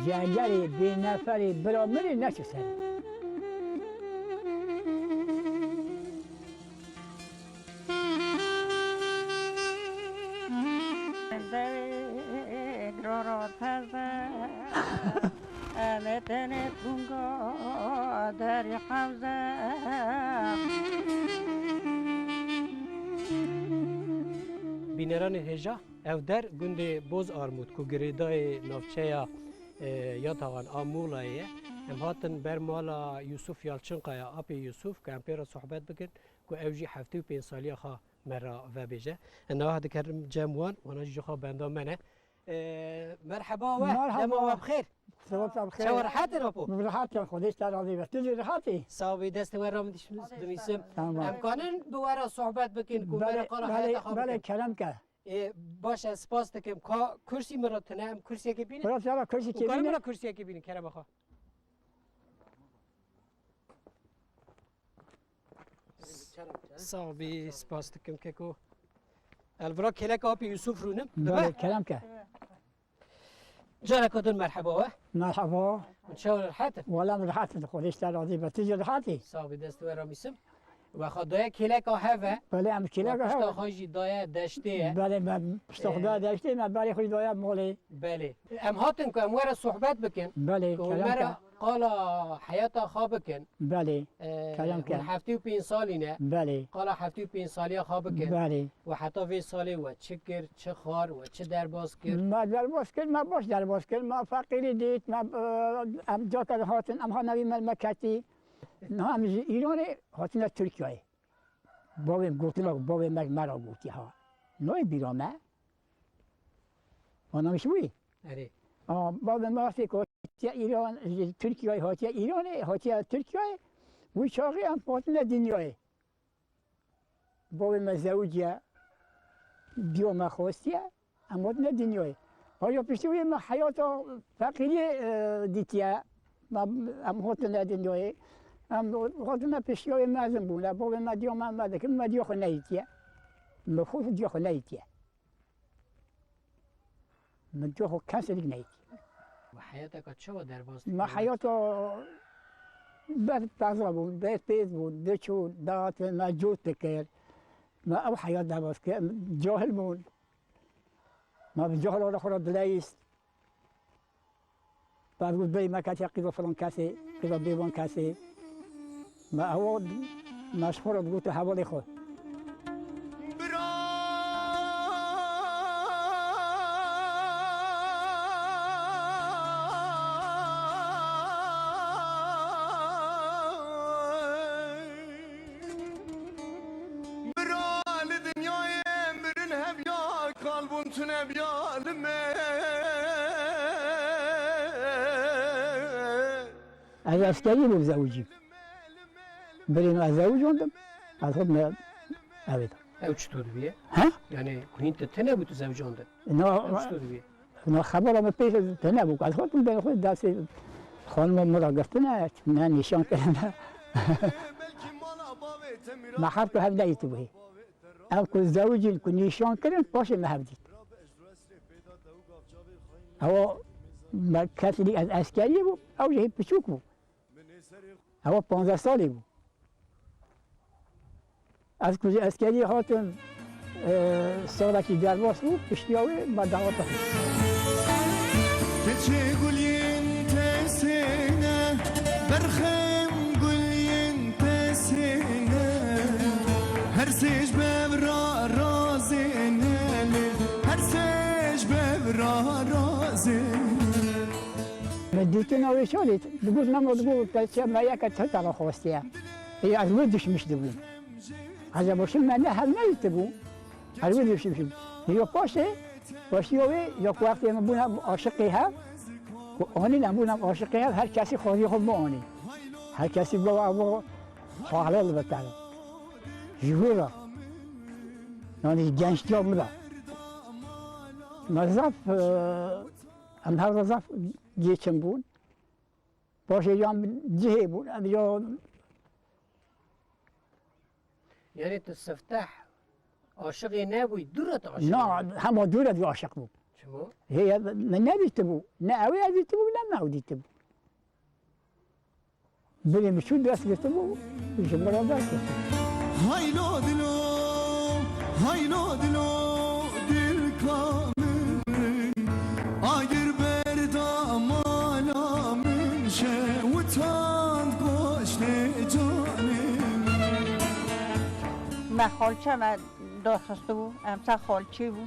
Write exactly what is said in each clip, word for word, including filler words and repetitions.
Cengerê bêneferê bira min ê neçe ser. Em ê tenê tunga derî hewze. Bîneranên hêja, ev der gundê Boz Armûd ku girêdayê navçeya, e, Yataxan a Muğlayê ye. Em hatin ber mala Yusuf Yalçınkaya, apê Yusuf, ku em pê re sohbet bikin, ku ew jî heftê û pênc saliya xwe me re vebêje. Niha dikerim cem wan, wana jî ji xwe benda me ne. Ee, merheba we, Merhaba. Dema we bi xêr. Sibat we bi xêr. Çawa, rehet in apo? Min rehet in, Xwedê ji te razî be. Tu jî rehet î? Sax bî, destê we re min dişim, dimîsim. Tamam. Em kanin bi we re sohbet bikin, ku me re qala heyata xwe bikin. Belê, kerem ke. Ee, baş, ez spas dikim. Ka kursî min re tune, em kursiyekê bînin? Biraz yara kursî kê bînin? Karin min re kursiyekê bînin, kerema xwe. Sax bî, spas dikim keko. El vira kêleka apê Yusuf rûnim. Belê, kerem ke. Careka din merheba we. Merheba. Çawa, rehet in? Wela min rehet in, Xwedê ji te razî be. Tu jî rehet î? Sax bî, destê we re mîsim. We xwe daye kêleka hev e. Belê, em kêleka hev e. We pişta xwe jî daye deştê ye. Belê, me pişta xwe daye deştê, me berê xwe jî daye malê. Belê. Em hatin ku em we re sohbet bikin. Belê, kerem ke. Ku me re qala heyata xwe bikin. Belê, kerem ke. Hûn heftê û pênc salî ne. Belê. Qala heftê û pênc saliya xwe bikin. Belê. We heta vê salê we çi kir, çi xwar, we çi derbas kir? Me derbas kir, me baş derbas kir, me feqîrî dît, me, e, em caka hatin, em ha nevî me, me ketî. Niha em ji Îranê hatine Tirkiyeyê. Bavê min gotina, bavê me, me re gotiye ha. Nayê bîra me. Anlamış bûyî? Erê. A, bavê me wextê ku hatiye Îran, ji Tirkiyeyê hatiye Îranê, hatiye Tirkiyeyê, wî çaxê em hatine dinyayê. Bavê me zewiciye, diyo me xwestiye, em hatine dinyayê. Ayo piştî wê me heyata feqîriyê, e, dîtiye. Me, em hatine dinyayê. Em hatine piştiyayê mezin bûne. Bavê me diyo me, me dikin, me diyo xwe neyîtiye. Me xwe diyo xwe neyîtiye. Min tu xwe kesê dik neyît. We heyateka çawa derbas dikir? Me heyata ber taza bûn, ber pêz bûn, diçûn, dihatin, me cot dikir. Me ew heyat derbas kir, cahil bûn. Me bi cahil xwe re dileyîst. Bes got, bêyî me ketiye qîza filan kesê, qîza bêvan kesê. Me ewa, me ji xwe re digot hevalê xwe. Bira Bira li dinyayê mirin hev ya, kalbûn tune biya li me. Ez eskerî bûm zewicî. Birê min ez zewicondim. Ez xwe me, evet. Ew çitur dibiye? Ha? Yani ku hîn te tune bû tu zewicandin? No, ew çitur dibiye? No, xebera me pêş tune bû. Ez xwe tu ben xwe destê xanima min re girtine, ne nîşan kirine. Me her ku hev neyîtibû. Ev ku zewicîn ku nîşan kirin, paşê me hev dît. Ewa me kesî ez eskerî bû, ew jî hê piçûk bû. Ewa panzdeh salî bû. Ez ku ji eskeriyê hatim, e, salekî derbas bû, piştiya wê me daweta xwe. Keçê guliyên tesêne, berxem guliyên tesêne, her sê ji bev ra razê ne lê, her sê ji bev ra razê ne. Me dîtina wê şorî, digot, nema digot, te çi me yeke çi te re xwestiye? Ê, ez wê dişmiş dibûm. Eceba şim me ne hev neyîtibû. Ez wê dişmişim. Yo paşê, paşiyo wê, yo ku wextê me bûna aşiqê hev, ku anî em bûna aşiqê hev, her kesî xwezî xwe bianî. Her kesî bi ev xwe helal be te. Ji wê re. Yani gençliğim de. Me zaf, e, Em her zaf geçin bûn. Paşê yan cihê bûn. Em ya Yani tu sifteh aşiqê nebûyî, dû re tu aşiq Na, bûyî? Hema dû re dû aşiq bûm. Hê, min nedîtibû. Ne ew ê dîtibû, ne min ew dîtibû. Birê min çû dest girtibû, ji min re dest girtibû. Haylo dilo, haylo dilo, dilka min, agir berda mala min, şewitand goştê canê min. Me xalçe me daxistibû, em ser xalçê bû.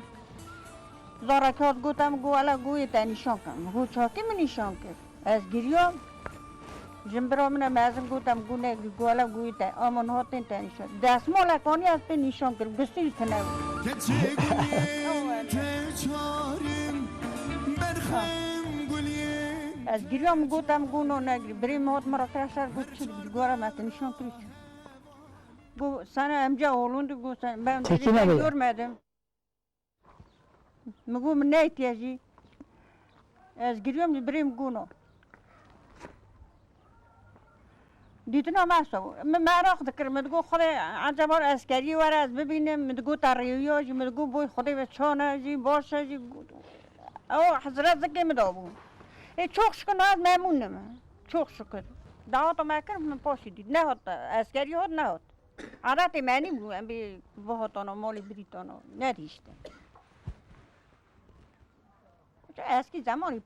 Zarek hat got, em got, "Wele goyê te nîşan kin." Min got, "Çakî min nîşan kir?" Ez giriyam. Jin bira min e mezin got, "Em got negirî, got wele goyê te." Ama niha tên te nîşan. Destmalek anî ez pê nîşan kir. Gusî tune bû. Keçê guliyên te çarim, berxem guliyên. Ez giriyam, min got, "Em got no negirî." Birê min hat min re kira şer got, "Çi digirî?" Got, "Em ez te nîşan kirî." Got, "Sana emca oğlun," got, "Sen, ben Tekine dedi, ben bile. Görmedim." Min got, "Min neytiye jî." Ez giriyom, birê min gono. Dîtina me so. Min meraq dikir, min digot, "Xwedê ecaba eskeriyê were ez bibînim." Min digot, "Te rêwiya jî?" Min digot, "Boy Xwedê ve çane jî, baş e jî." Ew hizret zikê min dabû. Ê, çok şükür, ez memnûnim. Çok şükür. Daweta me kir, min paşî dît. Nehat, eskerî hat, nehat. Adetê me nîbû, em bê bihotano, malê bidîtano, nedihiştin. Eskî zemanî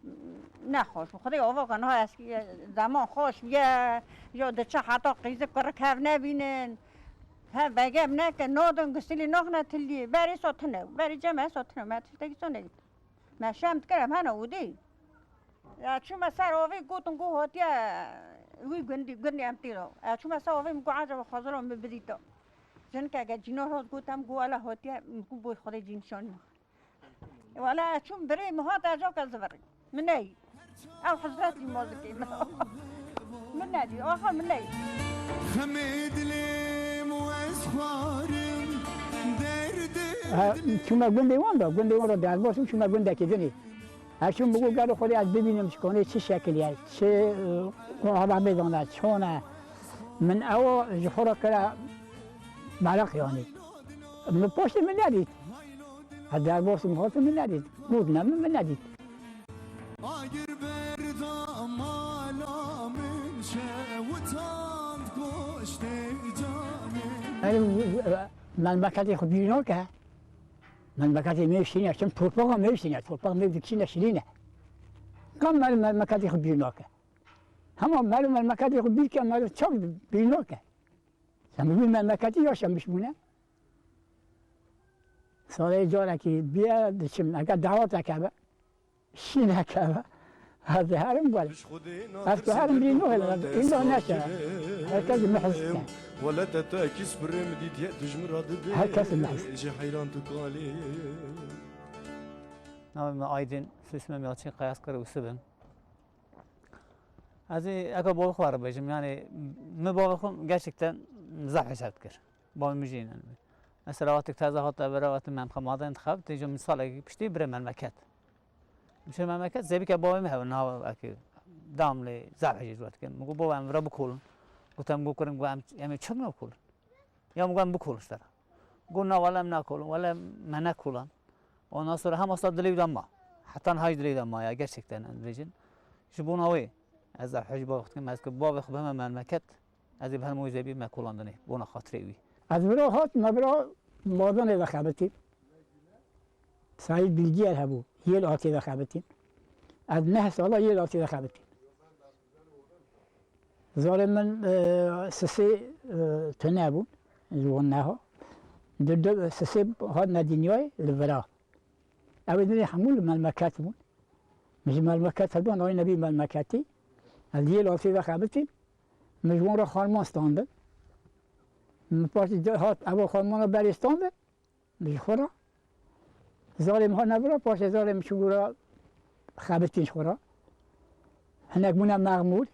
nexweş bû. Xwedê ava ke niha eskî zeman xweş bûye, ya diçe heta qîzik kurik hev nebînin. Hev vegem neke, nadin, gisilî naxine tiliyê. Berê sa tune, berê cem e sa tune, me tiştekî sa negît. Me şem dikir, em hene odê. Ya çûme ser avê, gotin ku hatiye wî gundî, gundî em tê de. Ya çûme ser avê, min ku ecaba xwezilo min bidîta. Jinke ge cînar hat, gotem ku wele hatiye, min ku boy Xwedê cî nîşanî. Wele ez çûm birê min hat, ez ke zivirî. Min neyî. Ew hizret jî ma zikê min. Min nedî, axa min neyî. Xemê dilê min ez xwarim, derdê Ha, çûme gundê wan de, gundê wan de derbas bûm, çûme gundekî dinê. Ez çûm, min got, "Gelo Xwedê ez bibînim ji konê çi şekil ye, çi, e, adamê dane, çon e." Min ew ji xwe re kire meraq, yanî. Min paştê min nedît. Ez derbas bûm, hatim min nedît. Got, "Ne, min, min nedît." Agir berda mala min, şewitand goştê canê. Yanî, e, memleketê xwe bîr nake. Memleketê me şîrîn e, çim torpaxa me şîrîn e, torpaxa me dikişîne şîrîn e. Kam meriv memleketê xwe bîr nake. Hema meriv memleketê xwe bîr ke, meriv çav bîr nake. Sen bibî memleketî yaşamiş bûne. Salê carekî bîye diçim, eger daweteke be, şîneke be, ez diherim welê. Ez diherim bî nû hêle, îlla neşe. Herkes mi hizke. Wele te tu ekî spirê min dîtiye, tu ji min re dibê. Herkes mi hizke. Ji heyran tu kalê. Navê me Aydin, soyismê me Yalçın Kayaskar Usibim. Ez ê eka bavê xwe re bêjim, yani, mi bavê xwe gerçekten zaf hesab dikir. Bavê min jî, yani. Mesela, wextek teze hate vere, wextek me em xemadayên dixebitî, ji min salekî piştî bire memleket. Bişe memleket, zêbike bavê min hewe, niha wekî dam lê zaf hejî ji we dikim. Min got, "Bava, em vira bikolin." Gotem, got, "Kurim, got, em, em ê çi bine bikolin?" Ya min got, "Em bikolin ji te re." Got, "Na, wele em nakolin, wele me nekolan." Ondan sonra hema sa dilê wî de ma. Heta niha jî dilê wî de ma ya, gerçekten em dibêjin. Ji bona wê ez ev hej bavê xwe dikim, ez ku bavê xwe biheme memleket, ez ê biheme wê zebî me kolandinê, bona xatirê wî. Ez vira hat, me vira madanê de xebitî. Saîd Bilgiyer hebû, yê li Atê de xebitî. Ez neh sala yê li Atê de xebitî. Zarê min, e, sisê, e, tune bûn, ji wan neha. Di du sisê hatine dinyayê li vira. Ew ê dinê hemû li memleket bûn. Min ji memleket hebûn, nayê nebî memleketî. Ez li yê latê de xebitîm. Min ji wan re xanman standin. Min paşê hat, ewa xanmana berê standin. Ji xwe re. Zarê min hat nevira, paşê zarê min çû gora xebitîn ji xwe re. Hinek bûne mexmûr.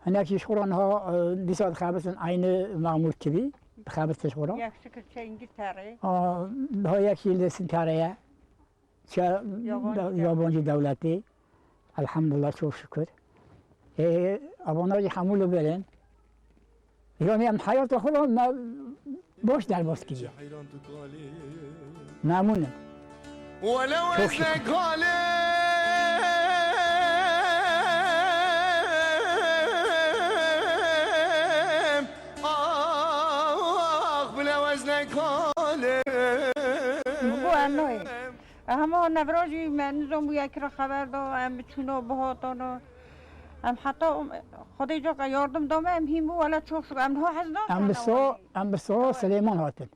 Hinek jî ji xwe re niha, e, dîsa dixebitin eynî mexmûr kivî. Dixebitin ji xwe re. Yek şikir çe Îngiltere. A, daha yek jî li Sîngtere ye. Çe yabancî dewletê. Elhamdulillah, çok şükür. Ê, abana jî hemû li vir in. Yanî em heyata xwe re me baş derbas kiriye. Memnûn im. Welew ez şükür. Nekalim, ah, bilew ez nekalim. Min got, em nayê. Hema nevra jî me nizam bû yekî re xeber da, em biçûno, bihatano. Em heta Xwedê caka yardim da me, em hîn bû, wele çok şükür, em niha hez nakin. Em bi so-, em bi so Silêman hatin.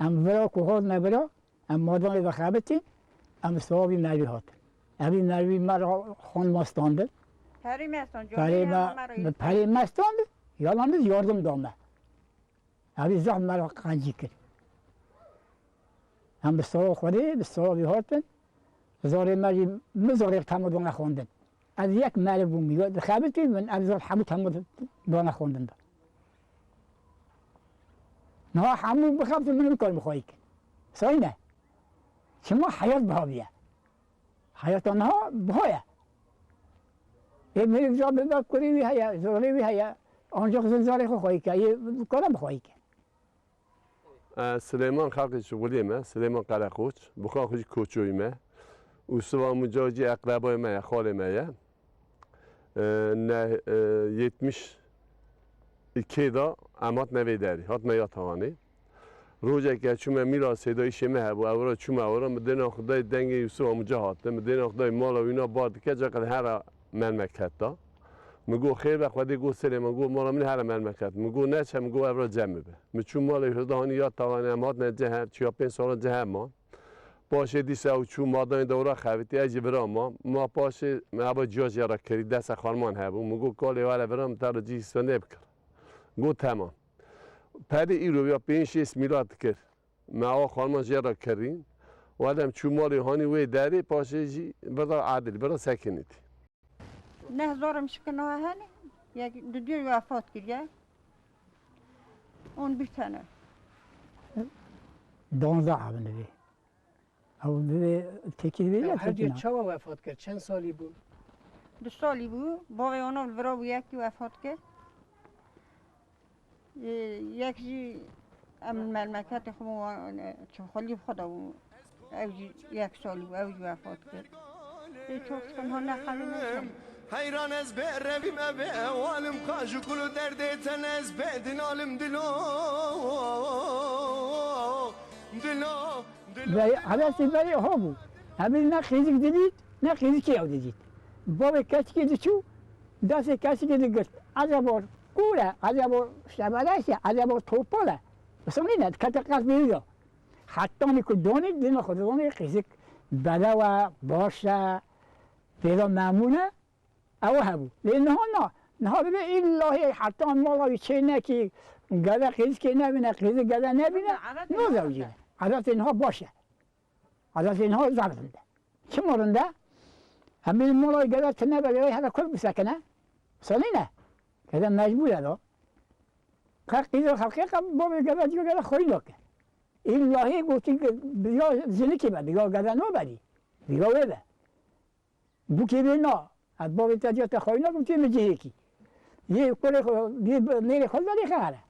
Em vira ku hot nevira, em madanê vexebitîn, em bi sewabî mervî hatin. Evî mervî me re xan me standin. Perê me stand, Perê me, me re me, perê me standin, yalaniz yardim da me. Evî zehf me re qencî kir. Em bi sewab Xwedê, bi sewabî hatin. Zarê me jî, min zarê hemû dane xwendin. Ez yek meriv bûm, yo, dixebitî min, ev zor hemû hemû dane xwendin de. Niha hemû bixebitin, min nikarim xweyî kim. Say ne? Çima heyat biha bûye? Heyata niha biha ye. Ê meriv ca bibe kurê wî heye, zorê wî heye. Ancak zin zarê xwe xweyî ke, yê bikare bixweyî ke. E, Silêman xelkê Çixulê me, Silêman Qereqoç, bi xwe xwe jî Koçoyî me. Û siva Muca jî eqrebayê me ye, xalê me ye. E, ne, e, yetmiş ikê de em hatine vê derê, hatine ya Tawanê. Rojeke çûme mîra sêda îşê me hebû, ewra çûme ewra, min dêna xwe dayê dengê Yûsif Amuca hate, min dêna xwe dayê mala wîna bar dike, caqe here memleketa. Min got, "Xêr be, Xwedê got Silêman," got, "Mala min here memleket." Min got, "Neçe?" Min got, "Evra cem bibe." Min çû malê xwe da hanî ya Tawanê, em hatine cih hev, çiya pênc sala cih hev man. Paşê dîsa ew çû madanê dewra xebitî, ez jî vira mam. Ma paşê me eva ciya jê re kirî, desa xarman hebû. Min got, "Kalê were vira, min te re cî îsfendê bikir." Got, "Temam." Perê îro ya pênc şêst mîlat dikir. Me awa xwarman jê re kirîn. Welem çû malê hanî wê derê, paşê jî birda Edil, birda Sekinîtî. Neh zarê min şikina hene, yek di dû wefat kiriye. On bir tane. Donza hebin divê. Ew divê tekî divê Ya ya her tekî cê na. Çawa wefat kir? Çend salî bû? Du salî bû. Bavê ona li vira bû yekî wefat kir. Ê, yek jî em memleketê xwe bû, e, çi xwelî xwe de bû. Ew jî yek salî bû, ew jî wefat kir. Ê, çok şükür, hon ne xelî neşe. Heyran ez bê revîm, evê ewalim, xaş û kul û derdê ten ez bê dinalim dilo. Dilo, dilo. Ve-, Hevesê berê ha bû. Hemî ne qîzik didît, ne qîzikê ew didît. Bavê keçikê diçû, destê keçikê digirt. Ecebo kûr e, ecebo şebereş e, ecebo topal e. Bisanîne, dikete qelbê wî de. Hetanî ku donî, dîna xwe dizanî qîzik belew e, baş e, pêda memûn e. Ew hebû. Lê niha na. Niha dibe îllahî heta mala wî çê nekî, gele qîzikê nebîne, qîzik gele nebîne, no zewcîne. Edetê niha baş e. Edetê niha zaf rind e. Çima rind e? Em ê mala wî gele tune be, gele hele kur bisekine. Sanîne. Gele mecbûr e do. Qe qîza xelkê qe bavê gele diyo gele xweyî nake. Îllahî gotî bi ya jinikî be, bi ya gele naberî. Bi ya wê be. Bûkê wê na. Ez bavê te diya te xweyî nakim, tu yê min cihêkî. Yê kurê xwe, yê mêrê xwe zerê xehre.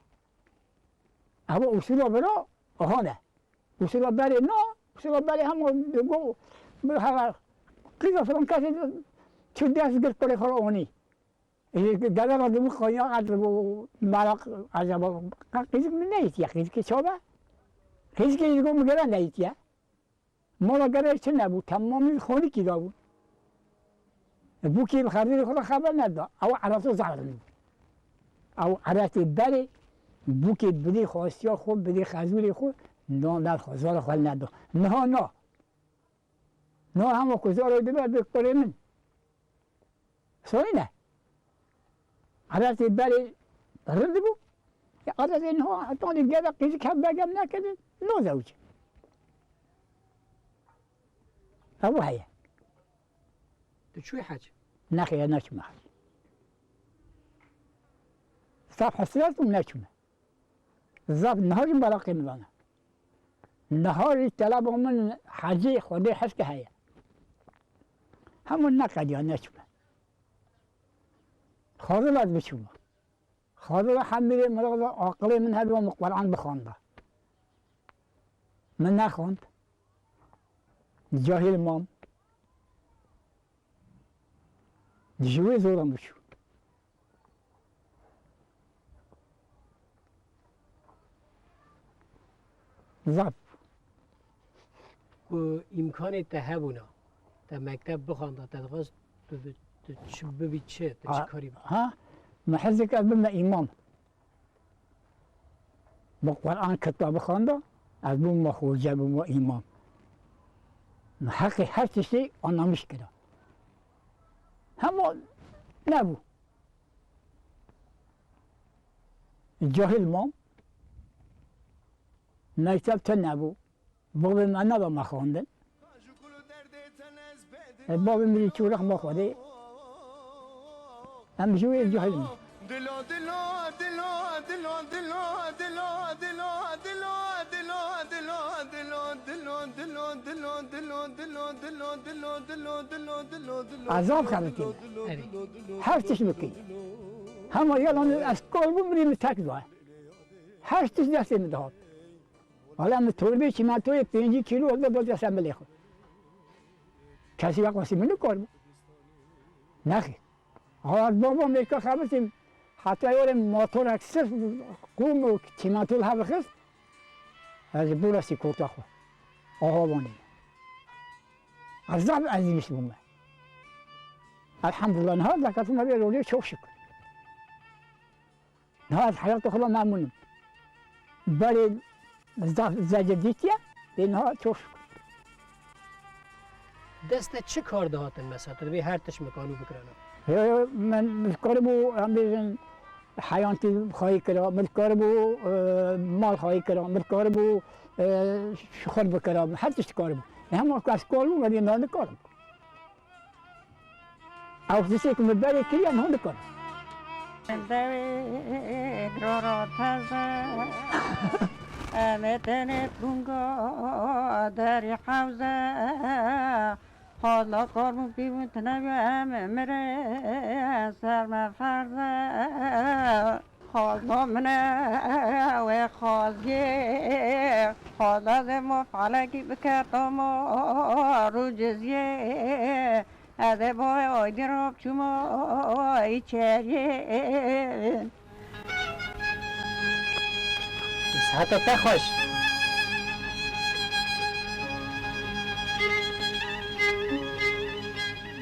Ewa usula bira, aha ne. Usula berê na, usula berê hema go, bi hera, qîza filan kesê çi dest girt kurê xwe anî. Ê, gele ra dibû qanya, ez dibû meraq, eceba, qîzik min neyîtiye, qîzikê çawa? Qîzikê ji go min gele neyîtiye. Mala gere çi nebû, temamî xonîkî da bû. Bûkê bi xerdirê xwe re xeber neda. Ew ereto zaf rind bû. Ew eretê berê bûkê bidî xwestiya xwe, bidî xezûrê xwe, na ber xwe, zora xwe neda. Niha na. Niha hema ku zora dibe, bi kurê min. Sorî ne? Adetê berê rind bû. Ya adetê niha hetanî gere qîzik hev begem nekirdi, no zewc. Ew heye. Tu çûyî hec? Nexêr, neçûme hec. Saf hesret û neçûme. Zaf niha jî meraqê min dane. Niha jî teleba min hecî Xwedê hezke heye. Hemû neqediya neçûme. Xwedê ez biçûme. Xwedê hemîrê min re aqilê min hebû, min Quran bixwanda. Min nexwend. Cahil mam. Ji wê zor em biçû. Zaf. Ku îmkanê te hebûna, te mekteb bixwanda, te dixwest tu bi, tu çi bibî çi, tu çi Ha, karî bikî? Ha, me hezek ez bime îmam. Bi Quran kitaba xwenda, ez bûma xoce, bûma îmam. Heqê her tiştê anlamiş kira. Hema nebû. Cahil mam. Mekteb tune bû. Bavê me neda me xwendin. E, bavê min jî çû rehma Xwedê. Em ji wê cahil in. Ezab xebitî. Erê. Her tişt bikî. Hema yalan ez kol bûm, birî min tek zay. Her tişt destê min dihat. Wala min torbê çîmentoyê pêncî kîlo hevde da dest emelê xwe. Kesî wek wesî min nikar bû. Nexêr. Hala ez baba mêrka xebitîm, heta yorê motorek sirf qûm û çîmento li hev xist, ez ji bo resî kota xwe. Aha vanê. Ez zaf ezîz bûme. Elhamdulillah, niha deketime vê rolê, çok şükür. Niha ez heyata xwe memnûn im. Berê zaf zecir dîtiye, lê niha çok şükür. Dest te çi kar dihatin mesela? Tu dibê her tişt mikanû bikirana? Yo, yo, min, min karibû, em bêjin, heyantî xwayî kira, min karibû, e, mal xwayî kira, min karibû, e, şixur bikira, her tişt karibû. Hema ku ez karibûm, ez ê nikarim. Ew tiştê ku min berê kiriye, niha nikarim. Dewê girora teze, em ê tenê tunga derî hewze. Xala karbûn pî bûn tine em mirê ser me ferze. Xala min e wê xaziyê, xala zê mo felekî bike tamo rû ciziyê. Ez ê boy oydî rop çûmo içeriyê. Siheta te xweş.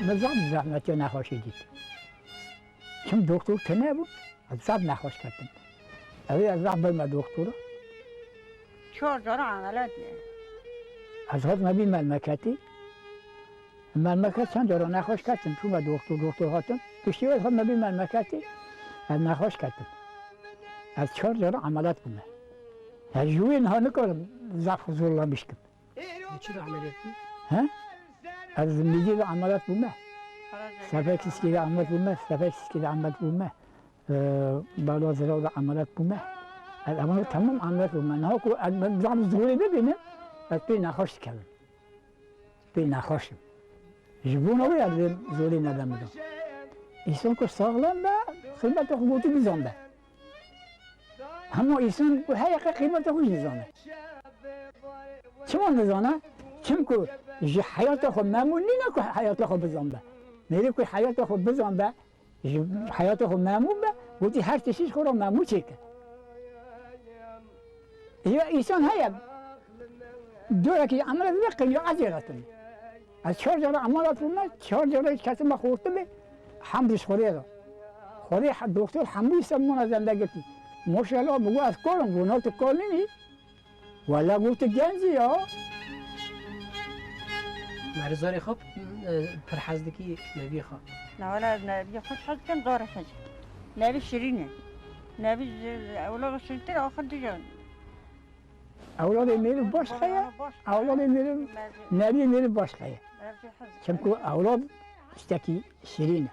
Min zaf zehmetiya nexweşî dît. Çim doktor tune bû, ez zaf nexweş ketim. Ew ê ez zaf bime doktora. Çar cara emeliyat ye. Ez hat me bî memleketî. Memleket çend cara nexweş ketim, çûme doktor, doktor hatim. Piştî wê hat me bî memleketî, ez nexweş ketim. Ez çar cara emeliyat bûme. Ez ji wê niha nikarim zaf zorlamiş kim. Li çi de emeliyat bû? He? Ez Mîdî de emeliyat bûme. Sefek Siskî de emeliyat bûme, Sefek Siskî de emeliyat bûme. Ee, Balo Ziraw de emeliyat bûme. Ez emeliyat, temam emeliyat bûme. Niha ku ez, ez zam zorê bibînim, ez pê nexweş dikevim. Pê nexweş im. Ji bona wê ez vê zorê nedem bidim. Îsan ku saxlem be, qîmeta xwe gotî bizan be. Hema îsan ku heye qe qîmeta xwe jî nizane. Çima nizane? Çimku ji heyata xwe memnûn nîne ku heyata xwe bizan be. Mêrê ku heyata xwe bizan be, ji heyata xwe memnûn be, gotî her tiştî ji xwe re memnûn çêke. Ya îsan heye, dorekî emeliyat dibe, qînya ez jê re tune. Ez çar cara emeliyat bûme, çar cara ketime xortimê, hemd ji Xwedê re. Xwedê he-, doktor hemû semona zende girtî. Maşallah, bigo ez kor im, go na tu kor nînî. Wela go tu genc î ya. Merîzanê xwe, e, pir hez dikî neviyê xwe? Na wela ez neviyê xwe hez dikim, zor hez. Nevî şirîn e. Nevî ji ewlada şirîntir e, axir dijan. Ewladê mêrî baş heye, ewladê mêrî, neviyê mêrî baş heye. Çimku ewlad tiştekî şirîn e.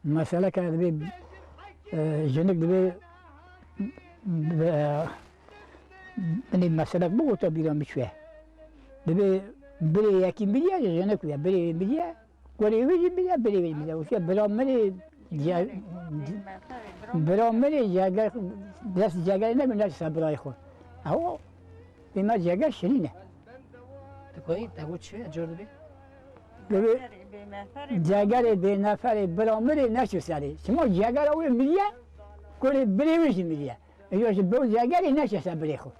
Meseleke dibê, e, jinik dibê, e, binê meselek bigota bîra min çûye. Dibê birê yekî miriye, jinik bûye, birê wê miriye, kurê wê jî miriye, birê wê jî miriye. Witiye bira min ê ce-, bira min ê ceger, dest cegerê nebîne ser birayê xwe. Ew Dema ceger şirîn e. Tu Koyî, te got çi? Cor dibê? Dibê, cegerê bêneferê bira min ê neçû serê. Çima cegera wê miriye, kurê birê wê jî miriye. Ê ji bo cegerê neçe ser birê xwe.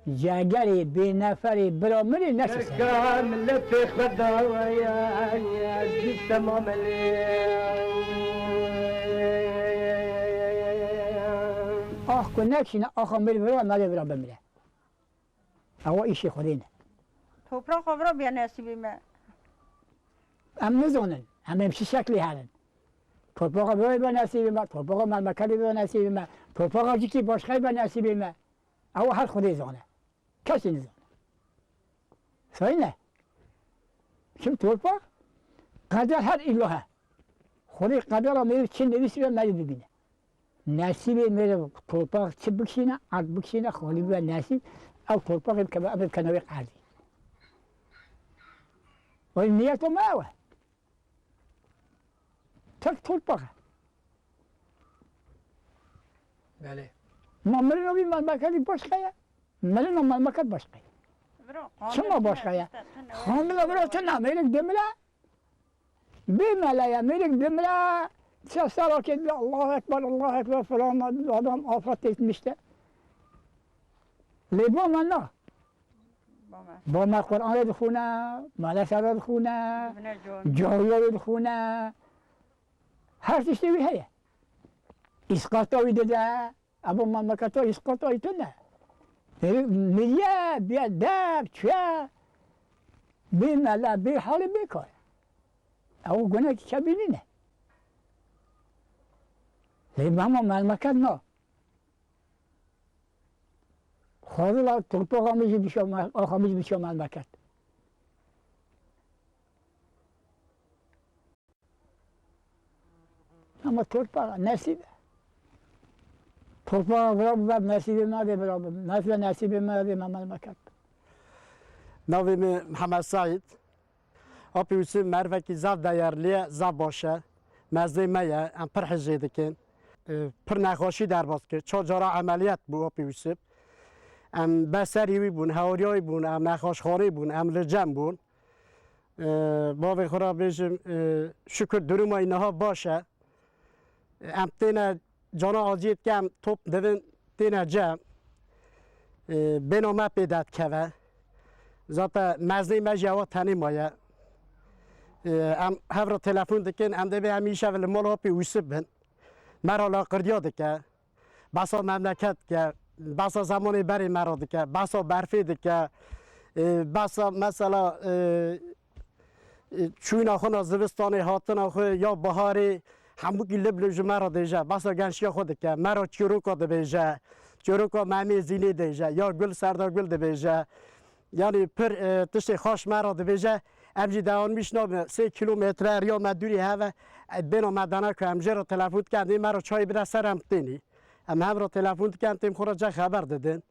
Cegerê bêneferê bira min ê neçû serê. Ka milletê xwe dawaye, ez bîstem amelê. Ax ku nekişîne, axa mirî vira, nalê vira bimire. Ewa îşê Xwedê ne. Topraxa vira biya nesîbê me. Em nizanin. Em ê çi şeklê herin. Torpaxa vira biya nesîbê me. Torpaxa memleketê biya nesîbê me. Torpaxa cîkî başqe biya nesîbê me. Ewa her Xwedê zane. Kesî nizane. Sayî ne. Çim torpax, qeder her îlahe. Xwedê qedera mêr çi nivîsî ve merî bibîne. Nesîbê mêr torpax çi bikişîne, erd bikişîne, xalî bibe nesîb, ew torpaxê bikeve, ev bikene wê erdî. Oy niyeta me ew e. Tek torpax e. Belê. Ma mirina wî memleketî başqa ye. Mirina memleket başqa ye. Çima başqa ye? Xamila vira tune, mêrik dimire. Bê mele ye, mêrik dimire. Çe sera ke dibe Allahu Ekber, Allahu Ekber filan, adam afet etmişti. Lê bo me na. Bo me Qur'anê dixwîne, medrese re dixwîne, camiye dixwîne. Her tiştê wî heye. Îsqata wî dide. Evo memleketa îsqatayî tune. Miriye, bê dev, çuye, bê mele, bê halî, bê kar. Ew gunekî kebî nîne. Lê hema memleket na. Xwazila torpaxa min jî bişo me-, axa min jî bişo memleket. Ama torpaxa nesîbe. Torpaxa vira bibe, nesîbê me de vira bibe. Nesîbe, nesîbê me de me memleket. Navê min Mihemed Seîd. Apê Wisif mervekî zaf deyerlî ye, zaf baş e. Mezdê me ye, em pir hijê dikin. E, pir nexweşî derbas kir. Çar cara emeliyat bû Apê Wisif. Em beserî wî bûn, hewriyayî bûn, em nexweşxanê bûn, em li cem bûn. E, bavê xwe re bêjim, e, şikir duruma wî niha baş e. Em têne cana aciyê dike, em top divin têne cem. E, bêna me pê derdikeve. Zaten meznê me jî ewa tenê maye. E, em hev re telefon dikin, em dibê em îşev li mala Apê Wisif bin. Me re laqirdiya dike. Behsa memleket dike, behsa zemanê berê me re dike, behsa berfê dike, e, behsa mesela, e, e, çûna xwe na zivistanê, hatina xwe ya biharê, hemûkî lib lib ji me re dêje, behsa gençiya xwe dike, me re çîroka dibêje, çîroka Memê Zînê dêje, ya Gul Serda Gul dibêje. Yanî pir, e, tiştê xweş me re dibêje, em jî dewamîş nabin. Sê kîlometre riya me dûrî hev e, e, bêna me dene ku em jê re telefon dikin, dê me re çayê bide ser em tênî. Em hev re telefon dikin, têm xwe re ce xeber didin.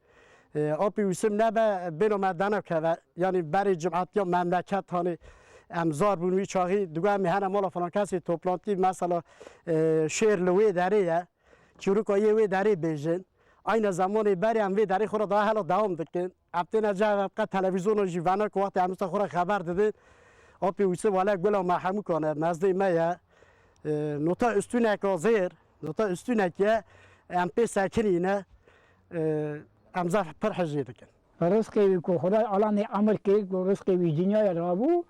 E, Apê Wisif nebe, bêna me dene keve. Yanî berê cimetiya memleket hanî em zar bûn wî çaxî, digo em ê hene mala filan kesê toplantî, mesela, e, şêr li wê derê ye. Çîroka yê wê derê bêjin. Ayna zemanê berê em vê derê xwe re daha hela dewam dikin. Em têne cihê ve qet televîzyona jî vena ku wextê em wisa xwe re xeber didin. Apê Wisif wele gula me hemûkan e, mezdê me ye. E, nota üstünek a zêr, nota üstünek ye. Em pê sekinîne. E, em zaf pir hijê dikin. Rizqê wî ku Xuday alanê emir kir ku rizqê wî dinyayê rabû,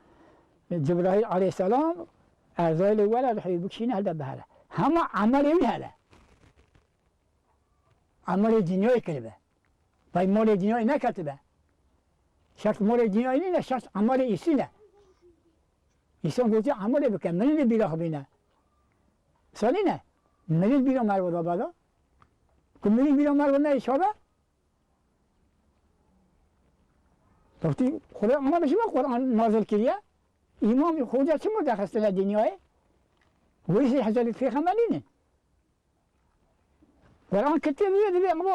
Cibrahîl aleyhisselam, Ezraîlê were rihê bikişîne helde bihere. Hema emelê wî hele. Emelê dinyayê kiribe. Vay malê dinyayê neketibe. Şert malê dinyayê nîne, şert emelê îsî ne. Îsan gotî emelê bike, min li bîra xwe bîne. Sanî ne? Min li bîra merve da bada. Ku min li bîra merve ne çabe? Wextî Xuda Emmam ji me Quran nazil kiriye. Îmam Xuda çima dexistine dinyayê? Wê jî Hezretî Pêxember nînin. Quran kitêb wê divê ama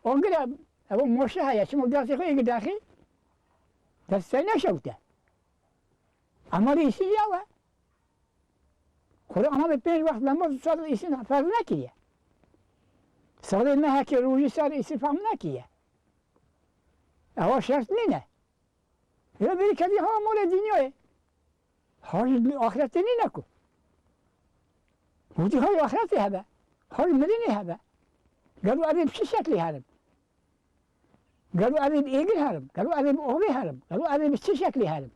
agir e. Ev moşe heye. Çima destê xwe êgir dexî? Dest ser neşewte. Emelê îsî ya we. Quran Emmam pênc wext namaz ser îsî ferz nekiriye. Salê me heke rojî ser îsî ferz nekiriye. Ewa şert nîne. Ya biri kedî ha malê dinyayê. Ha ji axiretê nîne ku. Hûdî ha ji axiretê hebe. Ha ji mirinê hebe. Gelo ev ê bi çi şeklî herim? Gelo ev ê bi êgir herim? Gelo ev ê bi avê herim? Gelo ev ê bi çi şeklî herim?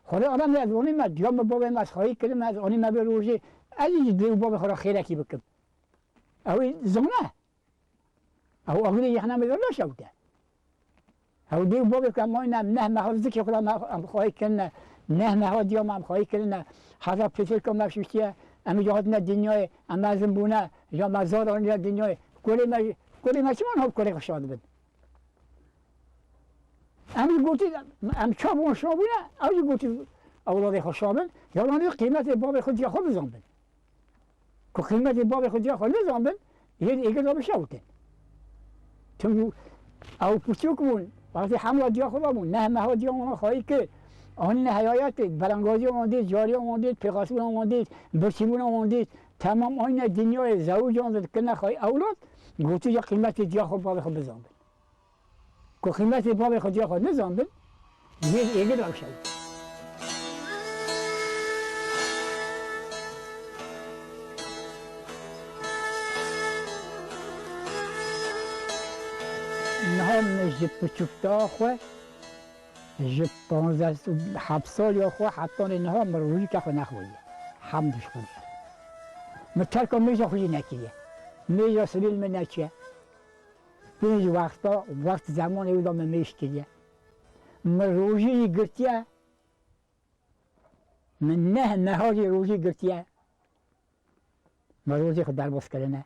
Xwedê Alem ez onî me, diya me bavê me ez xayî kirim, ez onî me vê rojê, ez jî dê û bavê xwe re xêrekî bikim. Ew ê zane. Ew agirê yexna me de naşewite. Ew dê û bavê ku em ayne em neh meha zikê xwe de me em xayî kirine, neh meha diya me em xayî kirine, heta pêtirka me şuştiye, em jî hatine dinyayê, em mezin bûne, ya me zar anîne dinyayê. Kolê me, kolê me çima niha bi kolê xwe şa dibin? Em jî gotî, em çav wan şa bûne, ew jî gotî ewladê xwe şa bin, ya lan qîmetê bavê xwe diya xwe bizanbin. Ku qîmetê bavê xwe diya xwe nizanbin, yên êgir de bişewtin. Tim ew piçûk bûn, wextê hemla diya xwe de bûn, neh meha diya wan xayî kir. Anîne heyayetê, belengaziya wan dît, cariya wan dît, pêxasbûna wan dît, birçîbûna wan dît. Temam ayne dinyayê zewcan dikirine xayî ewlad, gotî ya qîmetê diya xwe bavê xwe bizanbin. Ku qîmetê bavê xwe diya xwe nizanbin, yên êgir ew şewit. Niha min ji piçûkta xwe, ji panzdeh û heft saliya xwe hetanê niha min rojîka xwe nexwariye. Hemd ji Xwedê. Min terka mêja xwe jî nekiriye. Mêja sibê li min neçiye. Pênc wexta, wext zemanê wî de min mêj kiriye. Min rojî jî girtiye. Min neh meha jî rojî girtiye. Min rojê xwe derbas kirine.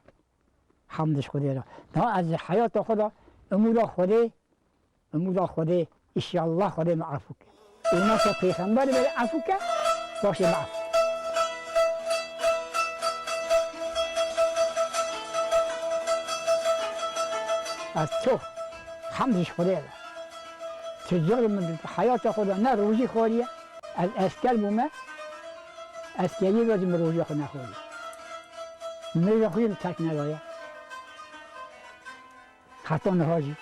Hemd ji Xwedê re. Niha ez ji heyata xwe de umûda Xwedê Umûda Xwedê, înşallah Xwedê me efû ke. Û nasa pêxember bere efû ke, paşê me efû. Ez çok hemd ji Xwedê re. Ti carî min heyata xwe de ne rojî xwariye, ez esker bûme, eskeriyê de jî min rojiya xwe nexwariye. Mêja xwe jî min terk nedaye. Heta niha jî.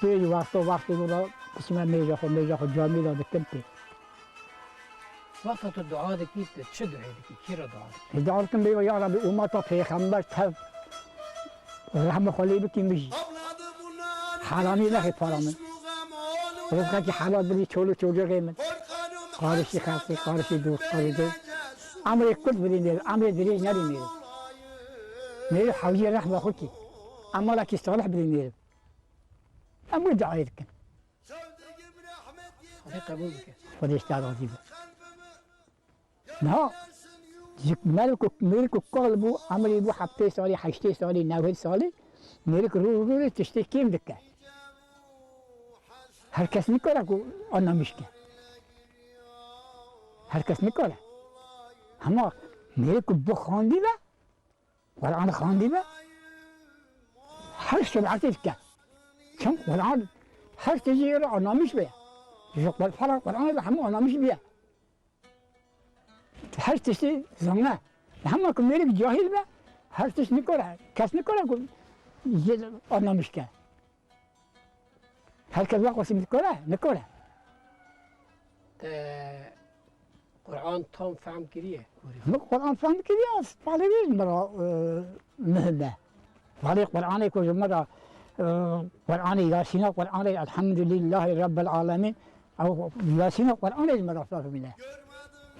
Pêş wexta, wextê wila diçime mêja xwe, mêja xwe camî de dikim tê. Wexta tu dua dikî, tu çi duayê dikî? Kî re dua dikî? Ê, dua dikim, bêva, ya Rebî, ummeta pêxember tev rehma xwe lê bikî min jî. Heramî nexê para min. Rizqekî helal bidî çolû çocuxê min. Qarişî xelkê, qarişî dost, qarî dost. Emrê kurt bidî mêr, emrê dirêj nedî mêr. Mêr hewcî rehma xwe kî. Emalekî salih bidî mêr. Em wê duayê dikin. Xwedê qebûl bike. Xwedê ji te razî be. Niha ji meriv ku, mêrik ku kal bû, emirî bû heftê salî, heştê salî, newhêd salî, mêrik rû rû rê tiştê kêm dike. Her kes nikare ku anamîş ke. Her kes nikare. Hema mêrik ku bixwandî be, Quran xwendî be, her şebehetê dike. Çim Quran her tiştê re anamîş be. Ji Qur-, fera Quranê de hemû anamîş bûye. Her tiştê zane. Hema ku mêrik cahil be, her tişt nikare, kes nikare ku jê anamîş ke. Her kes wek xwe sî dikare, nikare. Te Quran tam fehm kiriye? Min Quran fehm kiriye, ez palê wê ji min re, e, muhim e. Palê Quranê ku ji min re, e, Quranê Yasîna, Quranê Elhamdulîllahî Rebbil Alemîn, ew Yasîna Quranê ji min re fehmîne.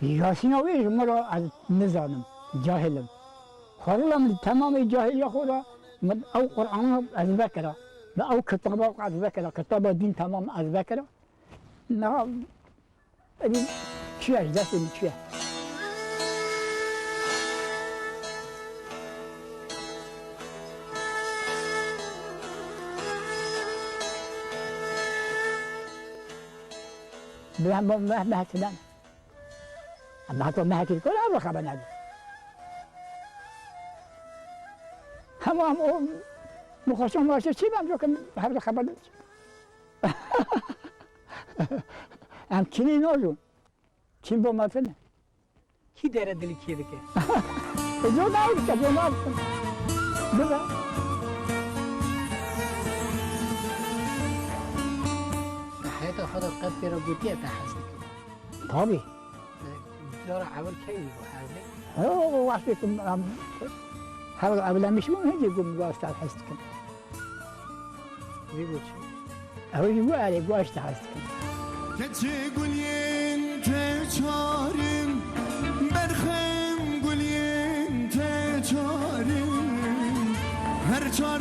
Yasîna wê ji min re ez nizanim, cahil im. Xwedila min temamê cahiliya xwe de min ew Qur'ana ez vekira. Min ew kitaba ez vekira. Kitaba dîn temam ez vekira. Niha, evî çi ye, ji destê min çi ye? Bi hemû meh, meh tinen. Em heta mehekî dikar, ev xeber nedin. Hema em o mixaşan maşe çi ben, yok em her xeber nedin. Em kinî najon. Kim bo me tine? Kî dere dilî kê dike? E, jo da dike, jo da dike. Dibe. Heta Xwe de qet pê re gotiye te hez dikim. Tabii. Cara ewil key bû hevlê? Ha, o wextê ku em hewl evlemiş bûn, hingî ku min got ez te hez dikim. Vî got çi? Ew jî got erê, got ez te hez dikim. Keçê gulên te çar in, berxem gulên te çar in. Her çar